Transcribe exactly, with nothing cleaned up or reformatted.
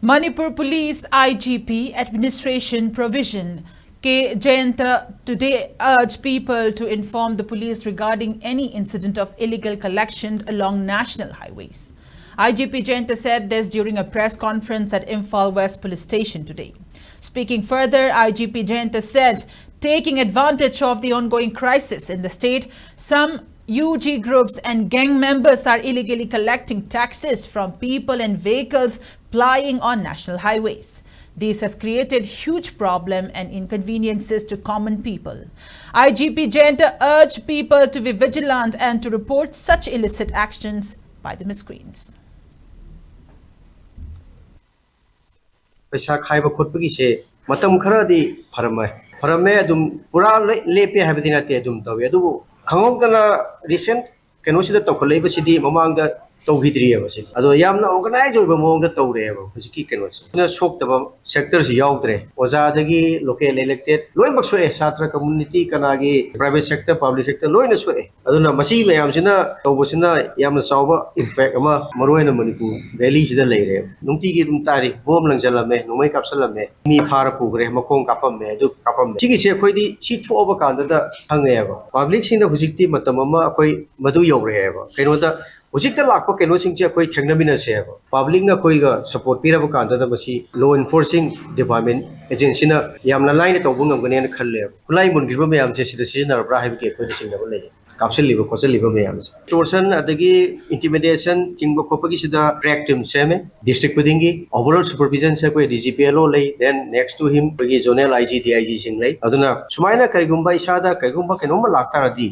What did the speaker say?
Manipur Police I G P administration provision K Jayanta today urged people to inform the police regarding any incident of illegal collection along national highways. I G P Jayanta said this during a press conference at Imphal West Police Station today. Speaking further, I G P Jayanta said, taking advantage of the ongoing crisis in the state, some U G groups and gang members are illegally collecting taxes from people and vehicles plying on national highways. This has created huge problem and inconveniences to common people. I G P Jayanta urged people to be vigilant and to report such illicit actions by the miscreants. ꯄꯩꯁꯥ ꯈꯥꯏꯕ ꯈꯣꯠꯄꯒꯤꯁꯦ ꯃꯇꯝ ꯈꯔꯗꯤ ꯐꯔꯝꯃꯦ ꯐꯔꯝꯃꯦ ꯑꯗꯨꯝ ꯄꯨꯔꯥ ꯂꯣꯏ ꯂꯦꯞꯄꯦ ꯍꯥꯏꯕꯗꯤ ꯅꯠꯇꯦ ꯑꯗꯨꯝ ꯇꯧꯏ ꯑꯗꯨꯕꯨ ꯈꯪꯍꯧꯗꯅ ꯔꯤꯁꯦꯟ ꯀꯩꯅꯣꯁꯤꯗ ꯇꯧꯈꯠꯂꯛꯏꯕꯁꯤꯗꯤ ꯃꯃꯥꯡꯗ ꯇꯧꯈꯤꯗ꯭ꯔꯤꯑꯕ ꯁꯤꯗꯤ ꯑꯗꯣ ꯌꯥꯝꯅ ꯑꯣꯔꯒꯅꯥꯏꯖ ꯑꯣꯏꯕ ꯃꯑꯣꯡꯗ ꯇꯧꯔꯦꯕ ꯍꯧꯖꯤꯛꯀꯤ ꯀꯩꯅꯣꯁꯦ ꯁꯤꯅ ꯁꯣꯛꯇꯕ ꯁꯦꯛꯇꯔꯁꯤ ꯌꯥꯎꯗ꯭ꯔꯦ ꯑꯣꯖꯥꯗꯒꯤ ꯂꯣꯀꯦꯜ ꯏꯂꯦꯛꯇꯦꯠ ꯂꯣꯏꯅꯃꯛ ꯁꯣꯛꯑꯦ ꯁꯥꯇ꯭ꯔ ꯀꯝꯃꯨꯅꯤꯇꯤ ꯀꯅꯥꯒꯤ ꯄ꯭ꯔꯥꯏꯚꯦꯠ ꯁꯦꯛꯇꯔ ꯄꯕ꯭ꯂꯤꯛ ꯁꯦꯛꯇꯔ ꯂꯣꯏꯅ ꯁꯣꯛꯑꯦ ꯑꯗꯨꯅ ꯃꯁꯤ ꯃꯌꯥꯝꯁꯤꯅ ꯇꯧꯕꯁꯤꯅ ꯌꯥꯝꯅ ꯆꯥꯎꯕ ꯏꯝꯄꯦꯛ ꯑꯃ ꯃꯔꯨꯑꯣꯏꯅ ꯃꯅꯤꯄꯨꯔ ꯚꯦꯂꯤꯁꯤꯗ ꯂꯩꯔꯦ ꯅꯨꯡꯇꯤꯒꯤ ꯑꯗꯨꯝ ꯇꯥꯔꯤ ꯕꯣꯝ ꯂꯪꯁꯤꯜꯂꯝꯃꯦ ꯅꯣꯡꯃꯩ ꯀꯥꯞꯁꯤꯜꯂꯝꯃꯦ ꯃꯤ ꯐꯥꯔ ꯄꯨꯈ꯭ꯔꯦ ꯃꯈꯣꯡ ꯀꯥꯞꯄꯝꯃꯦ ꯑꯗꯨ ꯀꯥꯞꯄꯝꯃꯦ ꯁꯤꯒꯤꯁꯦ ꯑꯩꯈꯣꯏꯗꯤ ꯁꯤ ꯊꯣꯛꯑꯕ ꯀꯥꯟꯗꯗ ꯈꯪꯉꯦꯕ ꯄꯕ꯭ꯂꯤꯛꯁꯤꯡꯅ ꯍꯧꯖꯤꯛꯇꯤ ꯃꯇꯝ ꯑꯃ ꯑꯩꯈꯣꯏ ꯃꯗꯨ ꯌꯧꯔꯛꯑꯦꯕ ꯀꯩꯅꯣꯗ ꯍꯧꯖꯤꯛꯇ ꯂꯥꯛꯄ ꯀꯩꯅꯣꯁꯤꯡꯁꯦ ꯑꯩꯈꯣꯏ ꯊꯦꯡꯅꯃꯤꯟꯅꯁꯦꯕ ꯄꯕ꯭ꯂꯤꯛꯅ ꯑꯩꯈꯣꯏꯒ ꯁꯄꯣꯔꯠ ꯄꯤꯔꯕ ꯀꯥꯟꯗꯗ ꯃꯁꯤ ꯂꯣ ꯏꯟꯐꯣꯔꯁꯤꯡ ꯗꯤꯄꯥꯔꯠꯃꯦꯟ ꯑꯦꯖꯦꯟꯁꯤꯅ ꯌꯥꯝꯅ ꯂꯥꯏꯅ ꯇꯧꯕ ꯉꯝꯒꯅꯦꯅ ꯈꯜꯂꯦꯕ ꯈꯨꯠꯂꯥꯏ ꯃꯨꯟꯈ꯭ꯔꯤꯕ ꯃꯌꯥꯝꯁꯦ ꯁꯤꯗ ꯁꯤꯖꯤꯟꯅꯔꯕ꯭ꯔꯥ ꯍꯥꯏꯕꯒꯤ ꯑꯩꯈꯣꯏꯗ ꯆꯤꯡꯅꯕ ꯂꯩ ꯀꯥꯞꯁꯤꯜꯂꯤꯕ ꯈꯣꯠꯆꯜꯂꯤꯕ ꯃꯌꯥꯝꯁꯦ ꯇꯣꯔꯁꯟ ꯑꯗꯒꯤ ꯏꯟꯇꯤꯃꯤꯗꯦꯁꯟ ꯊꯤꯡꯕ ꯈꯣꯠꯄꯒꯤꯁꯤꯗ ꯀ꯭ꯔꯦꯛ ꯇꯤꯝ ꯁꯦꯝꯃꯦ ꯗꯤꯁꯇ꯭ꯔꯤꯛ ꯈꯨꯗꯤꯡꯒꯤ ꯑꯣꯚꯔ ꯑꯣꯜ ꯁꯨꯄꯔꯚꯤꯖꯟꯁꯦ ꯑꯩꯈꯣꯏ ꯗꯤ ꯖꯤ ꯄꯤ ꯑꯦꯜ ꯑꯣ ꯂꯩ ꯗꯦꯟ ꯅꯦꯛꯁ ꯇꯨ ꯍꯤꯝ ꯑꯩꯈꯣꯏꯒꯤ zonal I G D I ꯖꯤꯁꯤꯡ ꯂꯩ ꯑꯗꯨꯅ ꯁꯨꯃꯥꯏꯅ ꯀꯔꯤꯒꯨꯝꯕ ꯏꯁꯥꯗ ꯀꯔꯤꯒꯨꯝꯕ ꯀꯩꯅꯣꯝꯃ ꯂꯥꯛꯇꯥꯔꯗꯤ